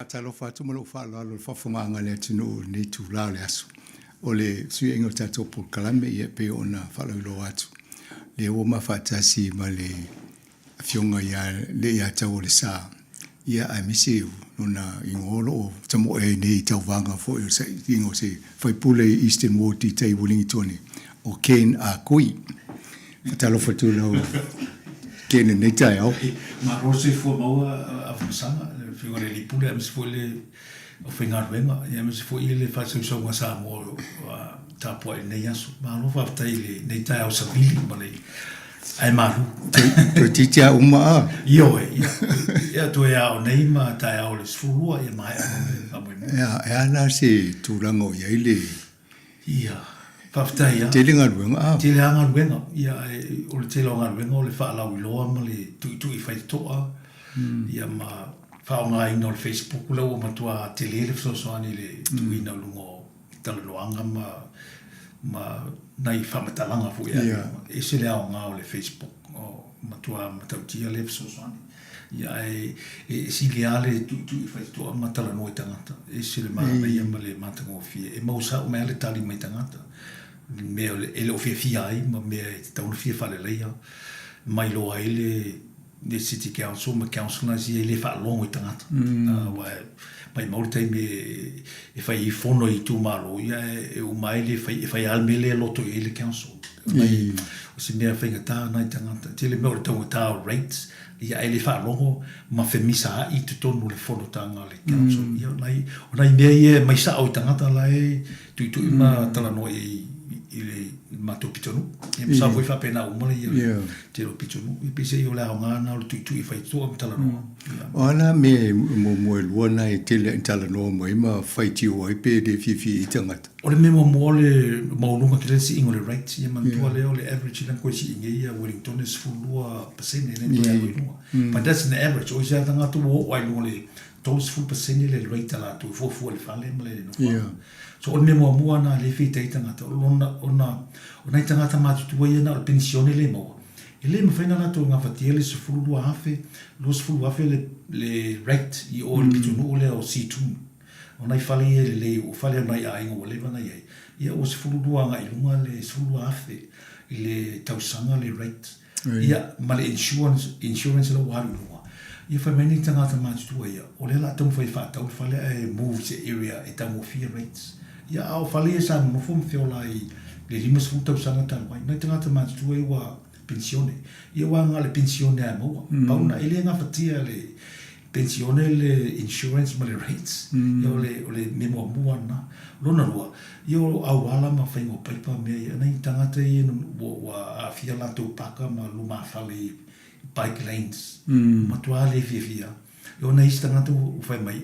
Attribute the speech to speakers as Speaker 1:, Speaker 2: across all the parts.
Speaker 1: Faatalofa atu ma lou faaaloalo i le faafofogaaga a le atunuu i lenei itula o le aso. O le suiaiga o le tatou polokalame ia e pei ona faalauiloa atu, lea ua ma faatasi ma le Afioga ia Leiataualesa, ia aemaise lona igoa o lo o tamoe ai nei i tauvaga foi o le sailiga o se faipule i Eastern Ward i tai i Uelintone, o Ken Ah Kui. Faatalofa atu i lau Ken i lenei taeao.
Speaker 2: Malo le soifua maua Afamasaga, le Afioga i le Alii Pule aemaise foi le aufaigaluega, aemaise foi le faasausauga a Samoa o lo o tapuai i lenei aso. Malo faafetai i lenei taeao savili ma le ae malu.
Speaker 1: Toeitiiti lava uma a?
Speaker 2: Ioe, ia, ia toe ao nei ma taeao i le 12 ia maea loa le faamoemoe.
Speaker 1: E a, e a la se tulaga o i ai le.
Speaker 2: Ia, faafetai lava.
Speaker 1: Tele galuega a?
Speaker 2: Tele lava galuega, ia ae o le tele o galuega o le faalauiloa ma le tuitui faitotoa, ia ma faaaogaina o le Facebook la ua matua tele le fesoasoani i le tuuina i luga o talanoaga ma ma nai faamatalaga foi e ave. E ese le aoga o le Facebook, o matua matautia lea fesoasoani. Ia ae e sili lava le tuitui faitotoa ma talanoa i tagata. E ese le manaia ma le matagofie. E maua sao mai lava le tali mai tagata i mea e le o fiafia ai ma mea e tatau ona fia faaleleia. Ma iloa ai le le City Council ma Councillors ia e le faalogo i tagata. Aua maimau le taimi e fai ai fono i itumalo, ia e uma ai le fai, e fai lava le mea lea e loto i ai le Council. O se mea faigata lena i tagata. E tele mea o le taugata o rates, ia ae le faalogo ma femisaai i totonu o le fonotaga a le Council. Ia o nai mea ia e aumai sao i tagata la e tuitui ma talanoa i ai i le matou pitonuu. Ia masalo foi faapena uma le ia tele o pitonuu. Ia peiseai o le aoga lena o le tuitui faitotoa ma talanoa.
Speaker 1: O a la mea e muamua e lua na e tele ina talanoa mai ma faitio ai pe le fiafia ai tagata?
Speaker 2: O le mea muamua o le maualuga tele le siiga o le rate. Ia manatua lea o le average lea na toe sii nei ia Wellington e 12% lea na toe alu ai i luga. But that's an average. O isi lava tagata ua oo lava i luga o le 30% le rate a latou e fuafua i le fale ma le nofoaga. So o le mea muamua lena lea e fita ai tagata, o lona, ona o nai tagata matutua ia na o le penisione lea e maua, e le mafai ona latou gafatia le 12,000, 20,000 le, le rate i o i le pitonuu lea o Seatoun. O nai fale ia e lelei, o fale o nai aiga ua leva ona i ai, ia ua 12 agai i luga le 12,000 i le tausaga le rate. Ia, ma le insurance, insurance la ua alu i luga. Ia fai mai nei tagata matutua ia, o lea o le a taumafai e faatau le fale ae move i se area e taugofie rates. Ia, a o fale ia sa nonofo ma feola ai i le 50 tausaga talu ai. Nai tagata matutua ia ua penisione. Ia aua na o le penisione lava e maua. Pau lena, e le gafatia le penisione le insurance ma le rates. Ia o le, o le mea muamua lena. Lona lua, ia o auala ma faiga o paipa ma mea ia, nai tagata ia ua, ua aafia latou paka ma lumafale i bike lanes, matua le fiafia. E ona isi tagata ua fai mai,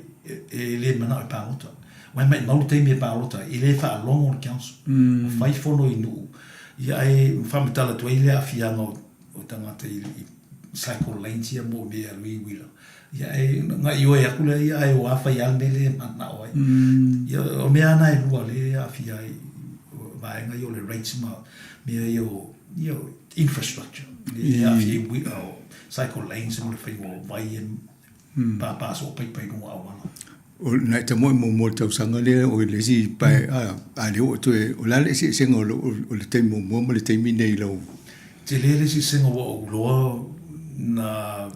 Speaker 2: e le manao e palota. Aua e maimau le taimi e palota ai, e le faalogo le council. Ua fai fono i nuu, ia ae faamatala atu ai le aafiaga o o tagata i cycle lanes ia mo mea e alu ai uila. Ia e na ioe atu lea ia ae ua fai lava le mea lea e manao ai. Ia o mea lava na e lua lea e aafia ai vaega ia o le rates ma mea ia o ia infrastructure lea e aafia ai uila o cycle lanes ma le faiga o vai e pāpā soo paipa i luga o auala.
Speaker 1: O nai tamoe muamua o le tausaga lea o le isi pae a, a lea ua toe, o le a le eseesega o o le taimi muamua ma le taimi nei i lau.
Speaker 2: Tele le eseesega ua ou iloa na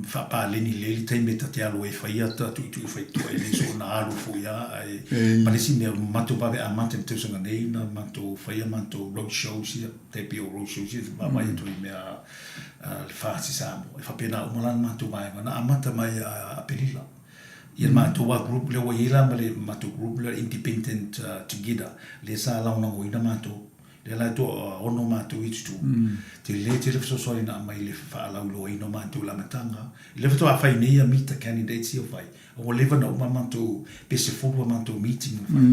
Speaker 2: faapaleni lelei le taimi e ta te alu ai e fai ata tuitui faitotoa e le soona alu foi a ae ma le isi mea matou vave amata i le tausaga nei na matou fai a matou road shows ia tai pei o road shows ia vaavaai atu i mea le FAST i Samoa. E faapena uma la le matou vaega na amata mai ia Aperila. Ia le matou lava group lea ua i ai la ma le matou group lea Independent Together lea sa lagolagoina matou. Lea la e toaono matou i tutū. Tele tele fesoasoani na aumai i le faalauiloaina o matou i le amataga. Lea faatoa fai nei ia meet the candidates ia ua fai. Ua leva ona uma matou, pe 10 a matou meeting na fai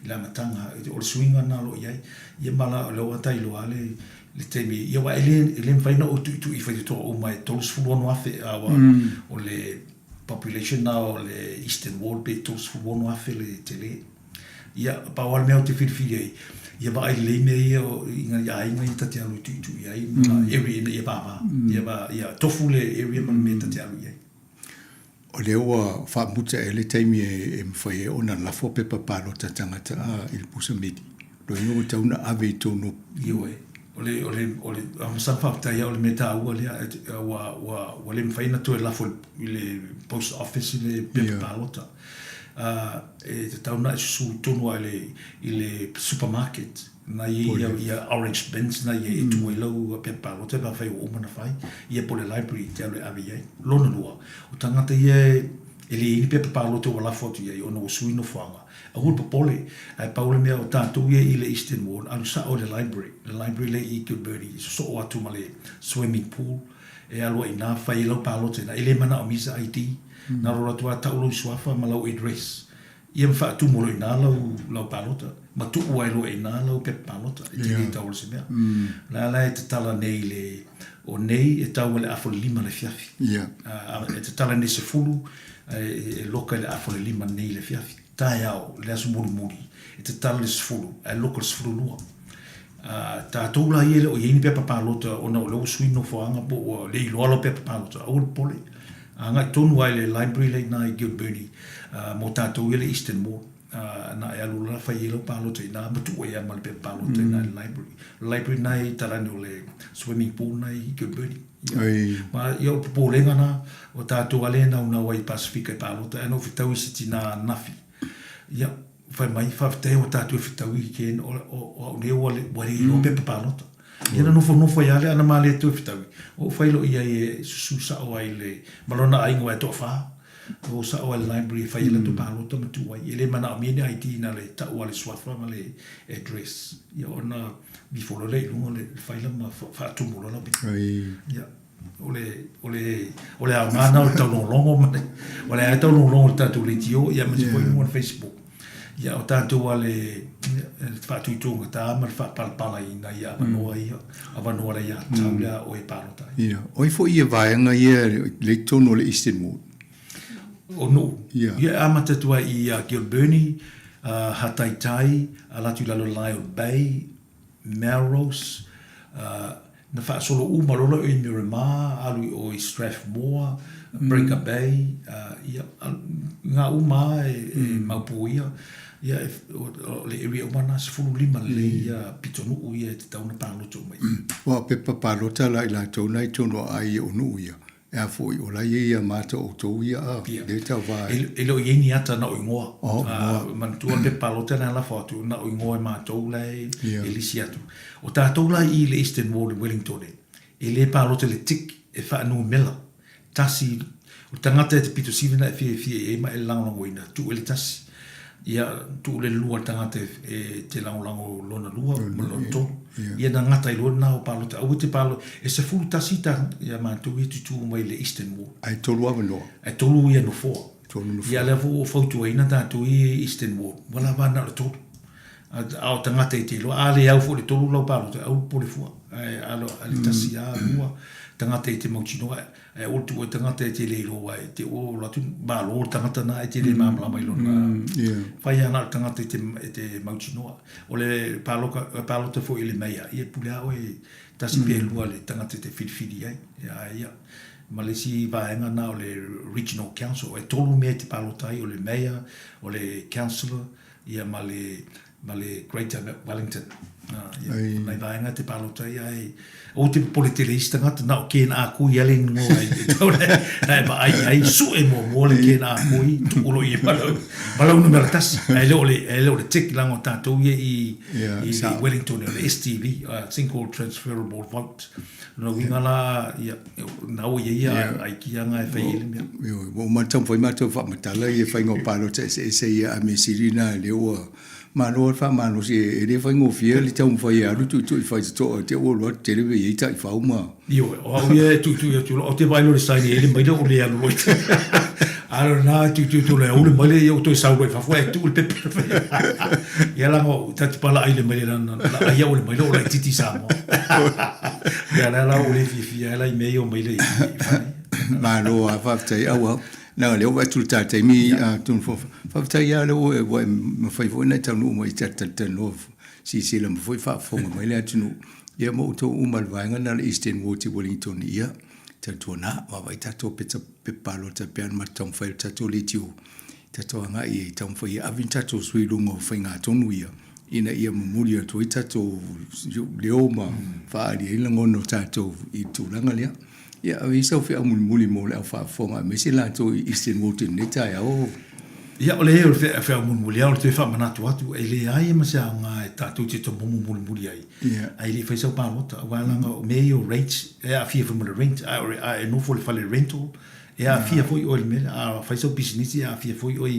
Speaker 2: i le amataga. O le suiga lena o lo o i ai. Ia ma o lea ua ta iloa le le taimi, ia aua e le, e le mafai ona ou tuitui faitotoa uma e 36,000 a ua, o le population na o le Eastern Ward pe 36,000 le tele. Ia, pau lava le mea ou te filifili ai, ia vaai lelei mea ia o, i nai aiga ia ta te alu e tuitui ai ma area ina ia vava, ia va, ia tofu le area ma le mea ta te alu i ai.
Speaker 1: O lea ua faamuta ea le taimi e mafai ai ona lafo pepa palota a tagata i le pusa meli? Lona uiga ua tatau ona ave i totonu o.
Speaker 2: Ioe. O le, o le, o le, masalo faafetai lava o le mea taua lea, ua, ua, ua le mafai ona toe lafo i le post office i le pepa palota. E tatau ona e susu tonu lava i le, i le supermarket. Na i ai ia orange bins na i ai e tuu ai lau pepa palota pe afai ua uma ona fai, ia po o le library e te alu e ave i ai. Lona lua, o tagata ia e le i ai ni pepa palota ua lafo atu i ai ona ua sui nofoaga, aua le popole, ae pau le mea o tatou ia i le Eastern Ward, alu sao i le library, le library lea i Kilbirnie, e sosoo atu ma le swimming pool, e alu ai i ina fai ai lau palota i ina. E le manaomia se ID, na o lou alu atu lava tau lou suafa ma lau address, Ia ma faatumu loa i ina lau, lau palota, ma tuu ai loa i ina lau pepa palota, e te le tau o se mea. O la la e tatala nei le, o nei e tau i le afa o le 5 i le afiafi. E tatala nei 10, e loka i le afa o le 5 nei i le afiafi. Taeao, le aso mulimuli, e tatala i le 10, ae loka i le 12. Tatou la ia e le o i ai ni pepa palota ona o lea ua sui nofoaga po ua le iloa lau pepa palota, aua le popole. Agai tonu lava i le library lea i ina i Gilbirnie mo tatou ia le Eastern Ward. Na e alu la fai ai lau palota i ina ma tuu ai lava ma le pepa palota i ina i le library. O le library lena e i talane o le swimming pool lena i Gilbirnie. Ia, ia o le popolega lena, o tatou lava lea e naunau ai i Pasefika e palota, ae na ou fetau i se tina ananafi. Ia, fai mai, faafetai ua tatou fetau i Ken, o, o, o au nei ua, ua le iloa pepa palota. Ia na nofonofo ai lava lea, ana ma le toe fetaui, ou fai loa i ai e susu sao ai le, ma lona aiga aua e toafa, o sao ai i le library e fai ai latou palota ma tuu ai. E le manaomia ni ID na o le tau lava o le suafa ma le address. Ia ona ifo loa lea i luga o le faila ma faatumu loa lau pepa. Ia. O le, o le, o le aoga lena o le taulogologo ma le, o lea e taulogologo i le tatou leitio, ia aemaise foi luga o le Facebook. Ia, o tatou a le, le faatuitugata ma le faapalapala i nai avanoa ia, avanoa le aiatatau lea a oe e palota ai.
Speaker 1: Ia, o ai foi ia vaega ia lea i totonu o le Eastern Ward?
Speaker 2: O Nuu. Ia. Ia e amata atu ai i Gilbirnie, Hataitai, ala atu i lalo o Lyall Bay, Melrose, na faasolo uma loa lea i Miramar, alu i o i Strathmore, Breaker Bay, ia, ngā uma lava e maupuia, ia, o le area uma lena, 15 lelei ia pitonuu ia e tatau ona palota uma i ai.
Speaker 1: Aua o pepa palota la i latou na i totonu o aai o nuu ia, E a foi, o la e i ai ia mata o outou ia, a, lea e tauva
Speaker 2: ai. E le o i ai ni ata na o igoa. Oh, igoa. Manatua le pepa palota lena e lafo atu, na o igoa e matou la e lisi atu. O tatou la i i le Eastern Ward i Wellington, e le palota i le tick e faanumela. Tasi, o le tagata e te pito sili ona e fiafia i ai ma e lagolagoina, tuu i le tasi. Ia, tuu le lua i le tagata e te lagolago lona lua ma lona tolu. Ia na gata ai loa lena o palota. Aua te palota, e 11 ta ia matou ia tutū mai le Eastern Ward.
Speaker 1: Ae tolu avanoa.
Speaker 2: Ae tolu ia nofoa. Tolu nofoa. Ia lea foi ua fautuaina tatou ia Eastern Ward, ua lava na o le tolu. A o tagata e te iloa, a le au foi i le tolu lau palota, aua le popole fua. Ae a le tasi a, lua, tagata e te mautinoa. Ae aua le tuu ai tagata e te le iloa ai, te ua alu atu malo le tagata na e te le malamalama i lona fai lava na o le tagata e te mautinoa. O le paloka, palota foi i le meia, ia e pule lava oe tasi pe lua le tagata e te filifili ai. Ia, ia. Ma le isi vaega na o le Regional Council, e tolu mea e te palota ai, o le Mayor, o le Councillor, ia ma le ma le Greater Wellington. Ia, o nai vaega te palota ai, ae aua te popole tele i isi tagata, na o Ken Ah Kui lava le ingoa e tau na e vaai i ai, sue muamua le Ken Ah Kui, tuu loa i ai ma lau, ma lau numera tasi. Ae le o le, ae le o le tick leaga o tatou ia i, i Wellington, o le STV, Single Transferable Vote. Lona uiga la, ia, na ua i ai ia aikiaga e fai ai le mea.
Speaker 1: Ioe, ua uma ona taumafai matou faamatala ia faiga o palota eseese ia, a mea sili lena lea ua malo le faamalosi e le faigofie le taumafai e alu tuitui faitotoa te ua alu atu tele mea e i ai taifau ma.
Speaker 2: Ioe, o au ia e tuitui atu loa, ou te vaai loa i le sign e i ai le maile ou le alu loa i A o lena e tuitui atu loa e ou le maile ia ou toe sau loa i fafo ae tuu le pepa. Ia leaga ta te palaai le maile leaga na ai au e le maile o laitiiti i Samoa. Ia lea la ua le fiafia ai la i mea ia o maile i fale.
Speaker 1: Malo lava, faafetai. Aua, leaga o lea ua vaai atu i le ta taimi, atonu foi, faafetai lava o lea ua e mafai foi ona e taunuu mai e ta te talatalanoa, silasila mai foi faafofoga mai le atunuu. Ia ma outou uma i le vaega lena o le Eastern Ward i Wellington, ia, tautuana, vaavaai tatou pepa palota e pei ona matou taumafai i le tatou leitio, tatou agai e taumafai e ave ni tatou sui i luga o faigatonu ia, ina ia momoli atu ai tatou leo ma faaali ai lagona o tatou i le tulaga lea. Ia, ave ia sau feau mulimuli mo le au faafofoga aemaise latou i Eastern Ward i lenei taeao.
Speaker 2: Ia, o le o le feau mulimuli lava o le toe faamanatu atu, e leai ma se aoga e tatou te tomomo mulimuli ai, ae le i fai sau palota, aua leaga o mea ia o rates, e aafia foi ma le rent, a e nofo i le fale rental, e aafia foi oe i le mea lea, a fai sau pisinisi e aafia foi oe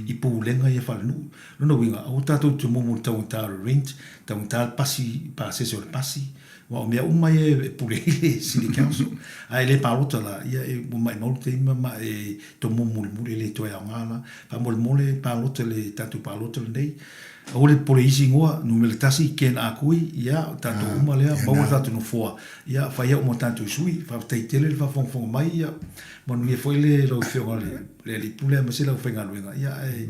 Speaker 2: i pulega ia faalenuu. O lona uiga, aua tatou te tomomo i le taugata o le rent, taugata le pasi, pasese o le pasi, Aua o mea uma ia e pule ai le City Council. A e le palota la, ia e ua maimau le taimi ma e tomomo mulimuli e le toe aoga la. Faamolemole palota i le tatou palota lenei. Aua le popole i isi igoa, numera tasi, Ken Ah Kui, ia o tatou uma lea, maua le tatou nofoa, ia fai au ma tatou sui. Faafetai tele le faafogafoga mai, ia manuia foi le lau Afioga i le le Alii Pule aemaise le aufaigaluega, ia ae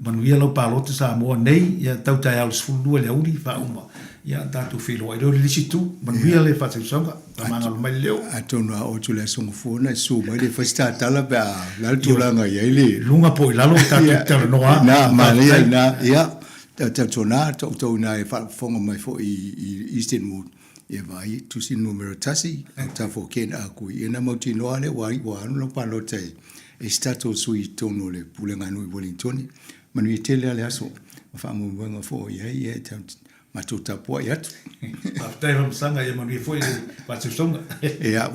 Speaker 2: manuia lau palota Samoa nei, ia tau taeao i le 12 i le aoauli faauma, ia tatou feiloai loa i le isi itu. Manuia le faasausauga, faamagalo mai le leo.
Speaker 1: Atonu a oo atu i le Aso Gafua ona e susu mai lea e fai se tatala pe a o le a le tulaga e i ai le.
Speaker 2: Luga po o i lalo tatou talanoa.
Speaker 1: Ina, manaia lena. Ia, tautuana outou ina e faafofoga mai foi i Eastern Ward, Ia vaai, tusi numera tasi, Taufo Ken Ah Kui. Ia na mautinoa lea ua ua alu lau palota e e se tatou sui i totonu o le Pulega Nuu i Uelintone. Manuia tele lava le aso ma faamoemoega foi o i ai, ia e matou tapuai atu.
Speaker 2: Faafetai Afamasaga, ia manuia foi le faasausauga.
Speaker 1: Ia.